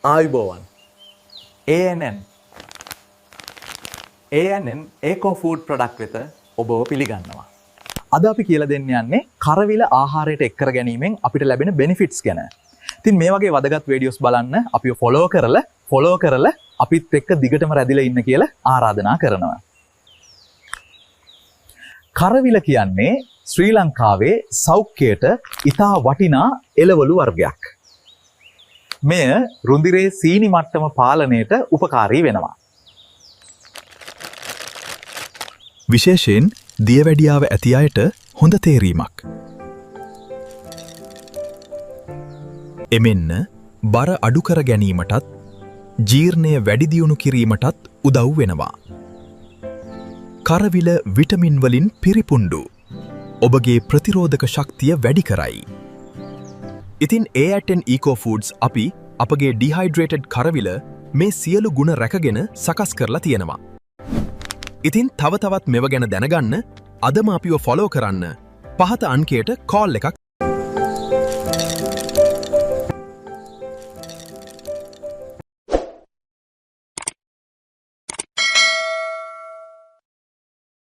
ආයුබෝවන්. ANN ANN ඒකෝ food product වෙත ඔබව පිළිගන්නවා. අද අපි කියලා දෙන්න යන්නේ කරවිල ආහාරයට එක් කර ගැනීමෙන් අපිට ලැබෙන බෙනිෆිට්ස් ගැන. ඉතින් මේ වගේ වැදගත් වීඩියෝස් බලන්න අපිව ෆලෝ කරලා අපිත් එක්ක දිගටම රැඳිලා ඉන්න කියලා ආරාධනා කරනවා. කරවිල කියන්නේ ශ්‍රී ලංකාවේ සෞඛ්‍යයට ඉතා වටිනා එළවලු වර්ගයක්. මෙය රුධිරයේ සීනි මට්ටම පාලනයට උපකාරී වෙනවා. විශේෂයෙන් දියවැඩියාව ඇති අයට හොඳ තේරීමක්. එමෙන්න බර අඩු කර ගැනීමටත් ජීර්ණය වැඩි දියුණු කිරීමටත් උදව් වෙනවා. කරවිල විටමින් වලින් පිරිපුන්ඩු. ඔබගේ ප්‍රතිරෝධක ශක්තිය වැඩි කරයි. ඉතින් AN Eco Foods අපි අපගේ ඩිහයිඩ්‍රේටඩ් කරවිල මේ සියලු ගුණ රැකගෙන සකස් කරලා තියෙනවා. ඉතින් තව තවත් මෙව ගැන දැනගන්න අදම අපිව ෆලෝ කරන්න පහත අංකයට කෝල් එකක්